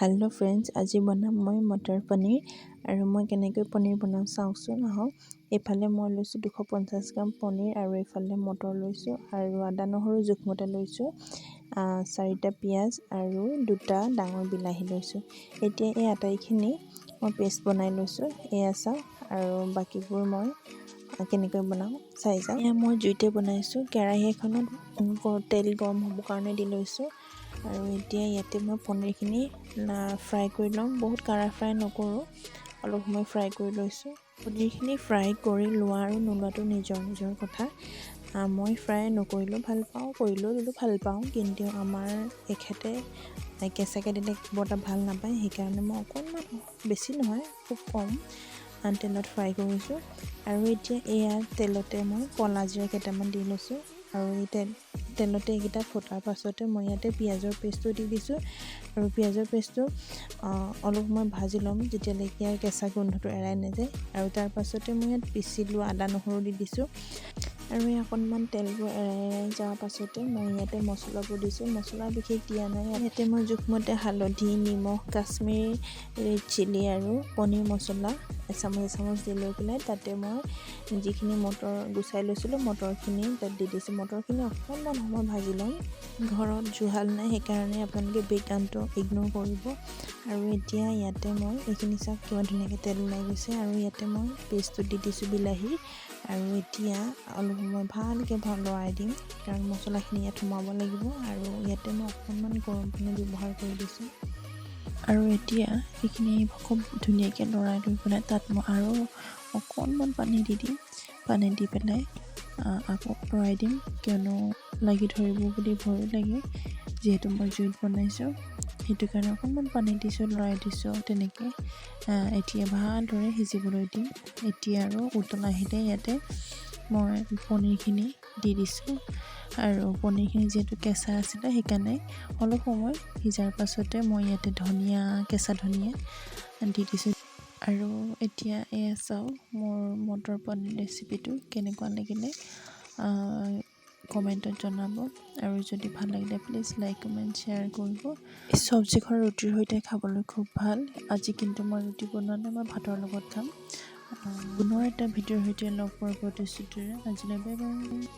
Hello' friends, আজি বনাম মই মটৰ পনীৰ। আৰু মই কেনেকৈ পনীৰ বনাওঁ চাওকচোন আহক। এইফালে মই লৈছোঁ 250 গ্ৰাম পনীৰ আৰু এইফালে মটৰ লৈছোঁ আৰু আদা নহৰু জোখমতে লৈছোঁ, চাৰিটা পিঁয়াজ আৰু দুটা ডাঙৰ বিলাহী লৈছোঁ। এতিয়া এই আটাইখিনি মই পেষ্ট বনাই লৈছোঁ। এয়া চাওক, আৰু বাকীবোৰ মই কেনেকৈ বনাওঁ চাই যাওক। এয়া মই জুইতে বনাইছোঁ। কেৰাহী এখনত তেল গৰম হ'বৰ কাৰণে দি লৈছোঁ আৰু এতিয়া ইয়াতে মই পনীৰখিনি ফ্ৰাই কৰি ল'ম। বহুত কাঢ়া ফ্ৰাই নকৰোঁ, অলপ সময় ফ্ৰাই কৰি লৈছোঁ। পনীৰখিনি ফ্ৰাই কৰি লোৱা আৰু নোলোৱাটো নিজৰ নিজৰ কথা। মই ফ্ৰাই নকৰিলেও ভাল পাওঁ, কৰিলেও দিলেও ভাল পাওঁ। কিন্তু আমাৰ এখেতে কেঁচাকৈ দিলে বৰ এটা ভাল নাপায়। সেইকাৰণে মই অকণমান, বেছি নহয়, খুব কম তেলত ফ্ৰাই কৰিছোঁ। আৰু এতিয়া এয়া তেলতে মই ক'লা জিৰা কেইটামান দি লৈছোঁ আৰু এই তেলতে এইকেইটা ফুটাৰ পাছতে মই ইয়াতে পিঁয়াজৰ পেষ্টটো দি দিছোঁ। আৰু পিঁয়াজৰ পেষ্টটো অলপ সময় ভাজি ল'ম, যেতিয়ালৈকে ইয়াৰ কেঁচা গোন্ধটো এৰাই নাযায়। আৰু তাৰ পাছতে মই ইয়াত পিচি লোৱা আদা নহৰু দি দিছোঁ। আৰু এই অকণমান তেলবোৰ এৰাই এৰাই যোৱাৰ পাছতে মই ইয়াতে মছলাবোৰ দিছোঁ। মছলা বিশেষ দিয়া নাই। ইয়াতে মই জোখমতে হালধি, নিমখ, কাশ্মীৰ ৰেড চিলি আৰু পনীৰ মছলা এচামুচ এচামুচ দি লৈ পেলাই তাতে মই যিখিনি মটৰ গুচাই লৈছিলোঁ, মটৰখিনি তাত দি দিছোঁ। মটৰখিনি অকণমান সময় ভাজি ল'ম। ঘৰত জুহাল নাই, সেইকাৰণে আপোনালোকে বেকগ্ৰাউণ্ডটো ইগন'ৰ কৰিব। আৰু এতিয়া ইয়াতে মই এইখিনি চাওক, কিমান ধুনীয়াকৈ তেল ওলাই গৈছে। আৰু ইয়াতে মই পেষ্টটো দি দিছোঁ বিলাহী। আৰু এতিয়া অলপ সময় ভালকৈ লৰাই দিম, কাৰণ মছলাখিনি ইয়াত সোমাব লাগিব। আৰু ইয়াতে মই অকণমান গৰম পানী ব্যৱহাৰ কৰি দিছোঁ। আৰু এতিয়া এইখিনি খুব ধুনীয়াকৈ লৰাই লৈ পেলাই তাত মই আৰু অকণমান পানী দি দিম। পানী দি পেলাই আকৌ লৰাই দিম, কিয়নো লাগি ধৰিব বুলি ভয়ো লাগে। যিহেতু মই জুইত বনাইছোঁ, সেইটো কাৰণে অকণমান পানী দিছোঁ, লৰাই দিছোঁ তেনেকৈ। এতিয়া ভালদৰে সিজিবলৈ দিম। এতিয়া আৰু উতল আহিলে ইয়াতে মই পনীৰখিনি দি দিছোঁ। আৰু পনীৰখিনি যিহেতু কেঁচা আছিলে, সেইকাৰণে অলপ সময় সিজাৰ পাছতে মই ইয়াতে ধনিয়া, কেঁচা ধনিয়া দি দিছোঁ। আৰু এতিয়া এয়া চাওক, মোৰ মটৰ পনীৰ ৰেচিপিটো কেনেকুৱা লাগিলে কমেণ্টত জনাব। আৰু যদি ভাল লাগিলে প্লিজ লাইক, কমেণ্ট, শ্বেয়াৰ কৰিব। এই চব্জিখন ৰুটিৰ সৈতে খাবলৈ খুব ভাল। আজি কিন্তু মই ৰুটি বনোৱা নাই, মই ভাতৰ লগত খাম। পুনৰ এটা ভিডিঅ'ৰ সৈতে লগ পোৱাৰ প্ৰতিশ্ৰুতিৰে আজিলৈ বাই বাই।